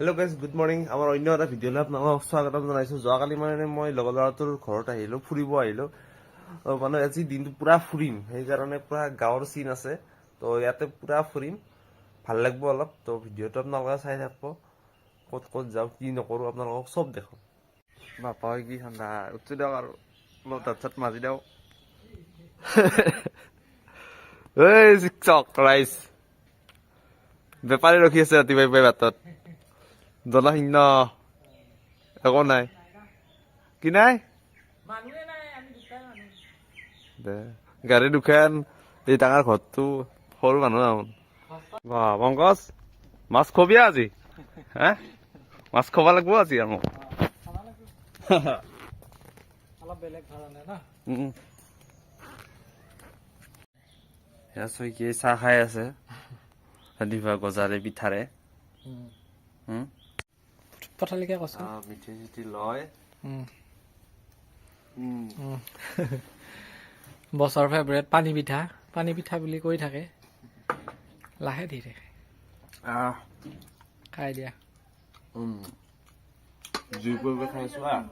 Hello' guys, good morning. আমাৰ অন্য এটা ভিডিঅ'লৈ আপোনালোকক স্বাগতম জনাইছোঁ। যোৱাকালি মানে মই লগৰ ল'ৰাটোৰ ঘৰত আহিলোঁ, ফুৰিব আহিলোঁ। মানে আজি দিনটো পূৰা ফুৰিম, সেইকাৰণে পূৰা গাঁৱৰ চিন আছে। তো ইয়াতে পূৰা ফুৰিম, ভাল লাগিব অলপ। তো ভিডিঅ'টো আপোনালোকে চাই থাকিব, ক'ত ক'ত যাওঁ, কি নকৰোঁ, আপোনালোকক চব দেখোঁ। বাপা, কি ঠাণ্ডা! উঠি দিয়ক আৰু অলপ দাঁত চাত মাজি দিয়ক। এই শিক্ষক ৰাইজ, বেপাৰী ৰখি আছে ৰাতিপুৱাই বাটত। জনশূন্য, একো নাই। কি নাই? দে, গাড়ী দুখন, এই ডাঙৰ ঘৰটো, সৰু মানুহ আহোন। বাহ পংকজ, মাছ খবি আজি? হে, মাছ খব লাগিব আজি আৰু মোক। অলপ বেলেগ ধৰণে ন। সেয়া চৈকিয়ে চাহ খাই আছে ৰাতিপুৱা গজাৰে পিঠাৰে। পথালিকে কচোন। মিঠি চিঠি লয়। বছৰ ফেভৰেট পানী পিঠা, পানী পিঠা বুলি কৈ থাকে। লাহে ধীৰে খাই দিয়া। জুই কৰিব খাইছো আহ।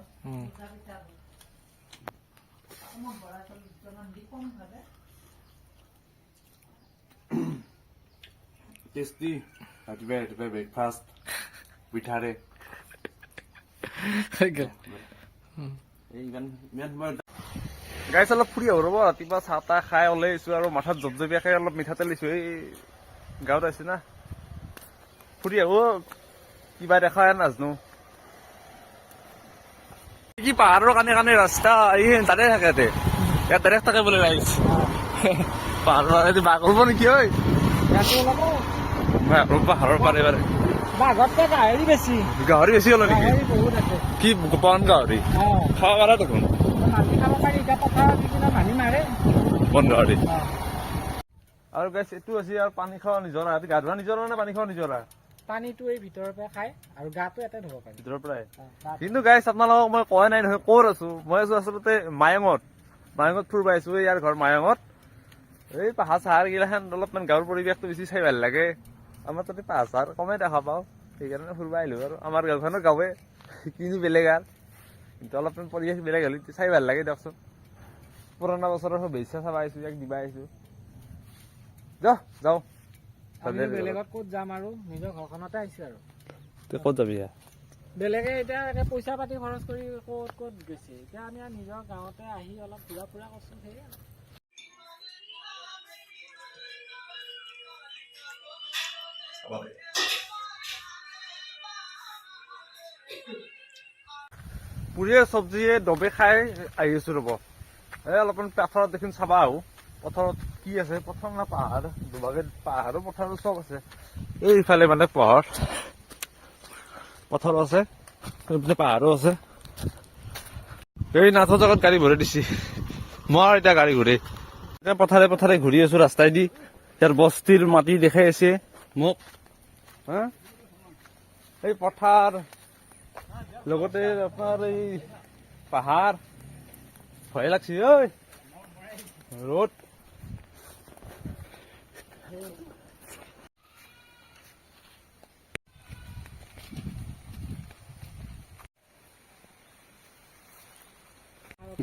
টেষ্টি। ৰাতিপুৱাই ৰাতিপুৱাই ব্ৰেকফাষ্ট পিঠাৰে। হৈ গ'ল। ইমান ইমান সময় গাইছ, অলপ ফুৰি আহো ৰ'ব। ৰাতিপুৱা চাহ তাহ খাই ওলাই আহিছো আৰু মাথাত জপজপীয়াকে অলপ মিঠাতেল দিছো। এই গাঁৱত আহিছো না, ফুৰি আহো। কিবা দেখা নাজানো। কি পাহাৰৰ কাণে কাণে ৰাস্তা। এই তাতে থাকে, ইয়াতে ইয়াত ডাইৰেক্ট থাকে বোলে ৰাইজ। পাহাৰৰ এইটো বাঘ ওলব নেকি ঐ? ইয়াতে ওলাব। পাহাৰৰ পাৰে পাৰে। বাঘতকে গাহৰি বেছি। গাহৰি বেছি হ'ল নেকি? গাহৰি বহুত আছে। কি বন গাহৰি? অ। খাব পাৰা দেখোন। মাটি খাব পাৰি। এতিয়া পথাৰত যিবিলাক মানুহ মাৰে। বন গাহৰি। আৰু গাইছ, এইটো আছে আৰু পানী খোৱা নিজৰা। গা ধোৱা নিজৰা নে পানী খোৱা নিজৰা? পানীটো এই ভিতৰৰ পৰা খায় আৰু গাটো ইয়াতে ধুব পাৰি। ভিতৰৰ পৰাই। অ, গাটো। কিন্তু গাইছ, আপোনালোকক মই কোৱা নাই নহয় ক'ত আছো। মই আছো আচলতে মায়ঙত। মায়ঙত ফুৰিব আহিছো। ইয়াৰ ঘৰ মায়ঙত। এই পাহাৰ চাহাৰ গিলাখান, অলপমান গাঁৱৰ পৰিৱেশটো বেছি চাই ভাল লাগে। আমাৰ তাতে পাহাৰ চাহাৰ কমেই দেখা পাওঁ, সেইকাৰণে ফুৰিব আহিলো। আৰু আমাৰ গাঁওখনো গাঁৱে, কিনো বেলেগ আৰু, কিন্তু অলপমান পৰিৱেশ বেলেগ হ'লে চাই ভাল লাগে দিয়কচোন। পুৰণা বছৰৰ শুভেচ্ছা চাব আহিছো, ইয়াক দিবা আহিছো। যা, যাওঁ। আমি বেলেগত ক'ত যাম আৰু, নিজৰ ঘৰখনতে আহিছো আৰু। তই ক'ত যাবি? বেলেগে এতিয়া একে পইচা পাতি খৰচ কৰি ক'ত ক'ত গৈছে। এতিয়া আমি আৰু নিজৰ গাঁৱতে আহি অলপ ঘূৰা ফুৰা কৰিছো, সেয়াই আৰু। পুৰিয়ে চব্জিয়ে দবে খাই আহি আছো ৰ'ব। এই অলপমান পথাৰত দেখোন চাবা আহো, পথাৰত কি আছে। পথাৰ না পাহাৰ, দুভাগে পাহাৰো পথাৰো চব আছে। এইফালে মানে পাহাৰ পথাৰো আছে, এইপিনে পাহাৰো আছে। এই নাথৰ জেগাত গাড়ী ভৰাই দিছি। মই এতিয়া গাড়ী ঘূৰে এতিয়া পথাৰে পথাৰে ঘূৰি আছো ৰাস্তাইদি। ইয়াৰ বস্তিৰ মাটি দেখাই আছে মোক। হা, এই পথাৰ লগতে আপোনাৰ এই পাহাৰ। ভয় লাগছি ঐ, ৰ'দ।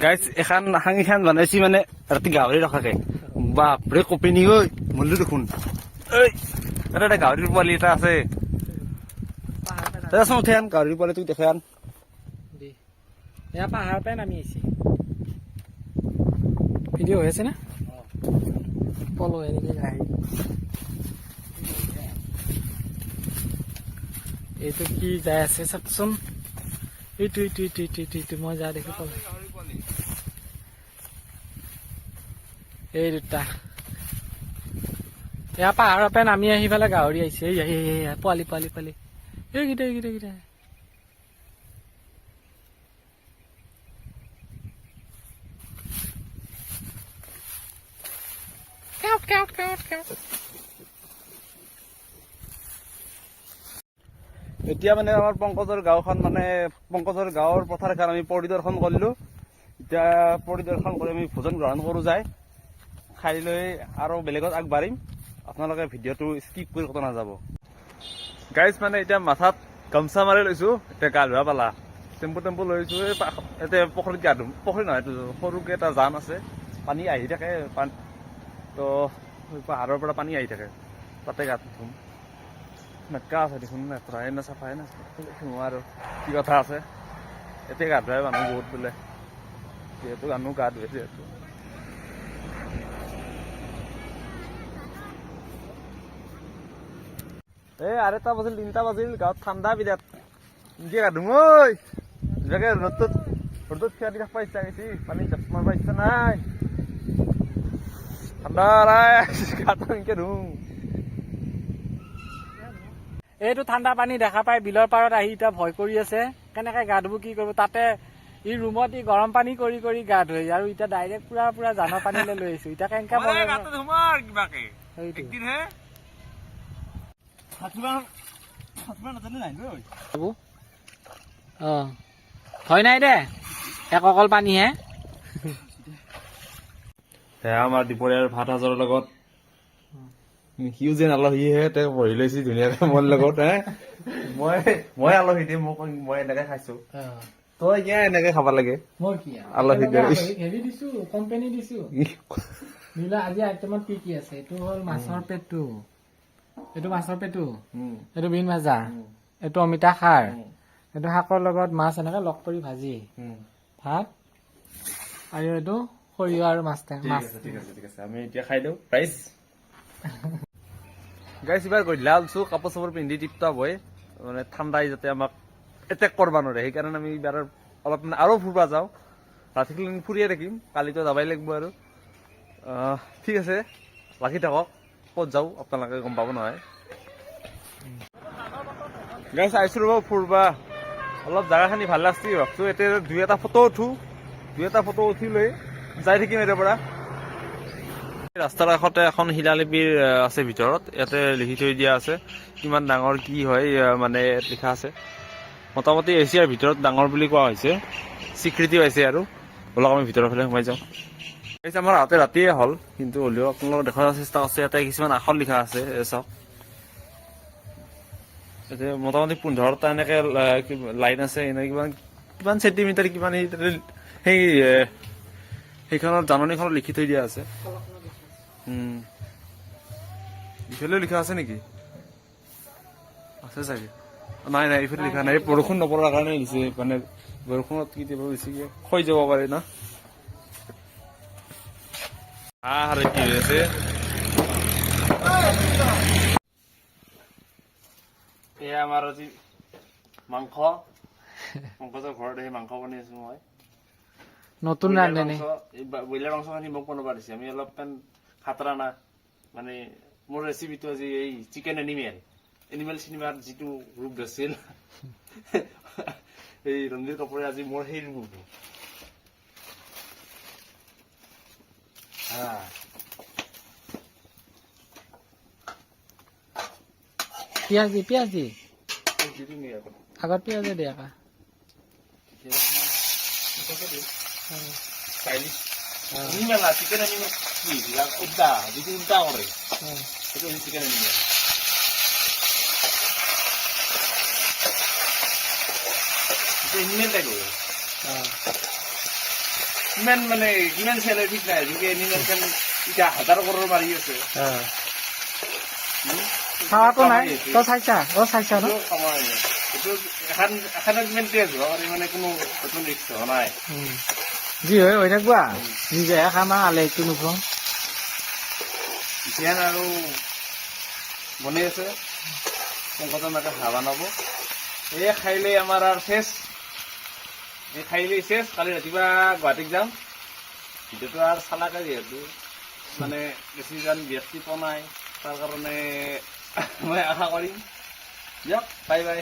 গাইছ, এখন সাঙিখান বনাইছি মানে ৰাতি গাহৰি ৰখাকে। বাপৰে, কপিনি ঐ, মৰলো দেখোন। ঐ, তাতে এটা গাহৰিৰ পোৱালি এটা আছে। পাহাৰ পৰা। দেচোন, উঠি আন, গাহৰিৰ পোৱালিটোক দেখাই আন। দি এয়া পাহাৰৰ পৰাই নামি আহিছে। ভিডিঅ' হৈ আছে না? পলো এনেকে গাহৰি। এইটো কি যাই আছে চাওকচোন। এইটো এইটো এইটো এইটো এইটো এইটো মই যা দেখি পালো। এই দুটা এয়া পাহাৰৰ পৰা নামি আহি পেলাই গাহৰি আহিছে। এই এই, এই, এই, পোৱালি পোৱালি পোৱালি, এইকেইটা এইকেইটা এইকেইটা। Cout cout cout cout. এতিয়া মানে আমাৰ পংকজৰ গাঁওখন, মানে পংকজৰ গাঁৱৰ পথাৰখন আমি পৰিদৰ্শন কৰিলো। এতিয়া পৰিদৰ্শন কৰি আমি ভোজন গ্ৰহণ কৰো যায়, খাই লৈ আৰু বেলেগত আগবাঢ়িম। আপোনালোকে ভিডিঅ'টো স্কিপ কৰি ক'তো নাযাব গাইজ। মানে এতিয়া মাথাত গামচা মাৰি লৈছোঁ, এতিয়া গা ধোৱা পালা। টেম্পু টেম্পু লৈ আহিছোঁ, এই ইয়াতে পুখুৰীত গা ধুম। পুখুৰী নহয়, এইটো সৰুকৈ এটা জান আছে, পানী আহি থাকে। তো পাহাৰৰ পৰা পানী আহি থাকে, তাতে গা ধুম। মেটকা আছে দেখোন, লেতেৰাই না চাফাই না আৰু কি কথা আছে। এতিয়া গা ধুৱাই মানুহ বহুত বোলে, যিহেতু মানুহ গা ধুৱে যিহেতু। এই 2:30 বাজিল, 3টা বাজিল, গাঁৱত ঠাণ্ডা বিৰাট। নিজে গা ধুম ঐ। কিবাকে ৰ'দটোত ৰ'দত থিয় দি থাকিব ইচ্ছা গৈছে, পানীত জাপ মাৰিব ইচ্ছা নাই। ঠাণ্ডা গাটো এনেকে ধুম। এইটো ঠাণ্ডা পানী দেখা পাই বিলৰ পাৰত আহি এতিয়া ভয় কৰি আছে, কেনেকে গা ধুব কি কৰিব। তাতে ই ৰুমত ই গৰম পানী কৰি কৰি গা ধুৱে, আৰু এতিয়া ডাইৰেক্ট পুৰা পুৰা জানৰ পানীলৈ লৈ আহিছো। এতিয়া কেনেকে অ ভয় নাই দে, এক অকল পানীহে। সেয়া আমাৰ দুপৰীয়াৰ ভাত সাজৰ লগত সিও যেন আলহীহে, তেওঁ বহি লৈছে ধুনীয়াকে মোৰ লগত। হে মই আলহী দিম, মোক মই এনেকে খাইছো, তই কিয় এনেকে খাব লাগে? আলহী দিছো, কোম্পানী দিছো। আজি আইটেমত কি কি আছে? এইটো হ'ল মাছৰ পেটু, এইটো মাছৰ পেটু, এইটো বিন ভাজা, এইটো অমিতা খাৰ, এইটো শাকৰ লগত মাছ এনেকে লগ কৰি ভাজি ভাত, আৰু এইটো সৰিয়হ আৰু মাছ টেঙা। ঠিক আছে, ঠিক আছে, আমি এতিয়া খাই দিওঁ। ৰাইজ গাইছ, এইবাৰ গধূলা ওলছো কাপোৰ চাপোৰ পিন্ধি টিপ টপ হৈ, মানে ঠাণ্ডাই যাতে আমাক এটেক কৰিব নোৱাৰে, সেইকাৰণে আমি এইবাৰ অলপ মানে আৰু ফুৰিব যাওঁ। ৰাতিটো ফুৰিয়ে থাকিম, কালিতো যাবই লাগিব আৰু। ঠিক আছে, লাগি থাকক, ক'ত যাওঁ আপোনালোকে গম পাব নহয়। গাইছ আহিছোঁ ৰ'ব ফুৰবা, অলপ জেগাখিনি ভাল লাগছি, ভাবছোঁ এতিয়া দুই এটা ফটো উঠো, দুই এটা ফটো উঠি লৈ যাই থাকিম ইয়াৰে পৰা। ৰাস্তাৰ কাষতে এখন শিলালিপিৰ আছে ভিতৰত, ইয়াতে লিখি থৈ দিয়া আছে কিমান ডাঙৰ কি হয়, মানে ইয়াত লিখা আছে। মোটামুটি এছিয়াৰ ভিতৰত ডাঙৰ বুলি কোৱা হৈছে, স্বীকৃতি পাইছে আৰু। ব'লক আমি ভিতৰৰ ফালে সোমাই যাওঁ। আমাৰ আহোঁতে ৰাতিয়ে হ'ল, কিন্তু হ'লেও আপোনালোকক দেখুৱাৰ চেষ্টা আছে। ইয়াতে কিছুমান আখৰ লিখা আছে, চাওক। ইয়াতে মোটামুটি 15টা এনেকে লাইন আছে, এনে কিমান কিমান চেণ্টিমিটাৰ কিমান সেই সেইখনত জাননীখনত লিখি থৈ দিয়া আছে। ইফালেও লিখা আছে নেকি? আছে চাগে। নাই নাই, ইফালে লিখা নাই। বৰষুণ নপৰাৰ কাৰণে দিছে, মানে বৰষুণত কেতিয়াবা বেছিকে ক্ষয় যাব পাৰে না। কি হৈ আছে? এয়া আমাৰ আজি মাংস, পংকজৰ ঘৰত আহি মাংস বনাই আছো মই। নতুন ৰান্ধনি। ব্ৰইলাৰ মাংসখিনি মোক বনাব দিছে। আমি অলপমান খাতৰা না, মানে মোৰ ৰেচিপিটো আজি এই চিকেন এনিমেল, এনিমেল চিনেমাত যিটো ৰূপ ধৰিছিল এই ৰণবীৰ কাপুৰে, আজি মোৰ সেই ৰূপ। পিঁয়াজ দি, পিঁয়াজ দি, আগত পিঁয়াজে দিয়া। চিকেন এনিমেল কি উল্টা, যিটো উল্টা কৰে সেইটো চিকেন এনিমেল। এনিমেল টাইপ কিমান, মানে কিমান চেলাৰী ঠিক নাই। যোগে এনিমেল খেল এতিয়া 1000 কৰোৰ মাৰি আছে। চাৱাটো নাই, তই চাইছা? অ চাইছা ন? এইটো এখন এখনত কিমান তেজ হোৱা পাৰি, মানে কোনো নতুন ৰিক্স হোৱা নাই। যি হয় হৈ থাকবা, নিজেহে খাম আৰু আলহীকটো নোখোৱাওঁ। এতিয়া আৰু বনাই আছে পংকজৰ মাকে, হাঁহ বনাব। এই খাইলেই আমাৰ আৰু চেচ, এই খাইলেই চেচ। কালি ৰাতিপুৱা গুৱাহাটীত যাম। ভিডিঅ'টো আৰু চালাকে, যিহেতু মানে বেছিজন ব্যক্তি পোৱা নাই, তাৰ কাৰণে মই আশা কৰিম। দিয়ক, বাই বাই।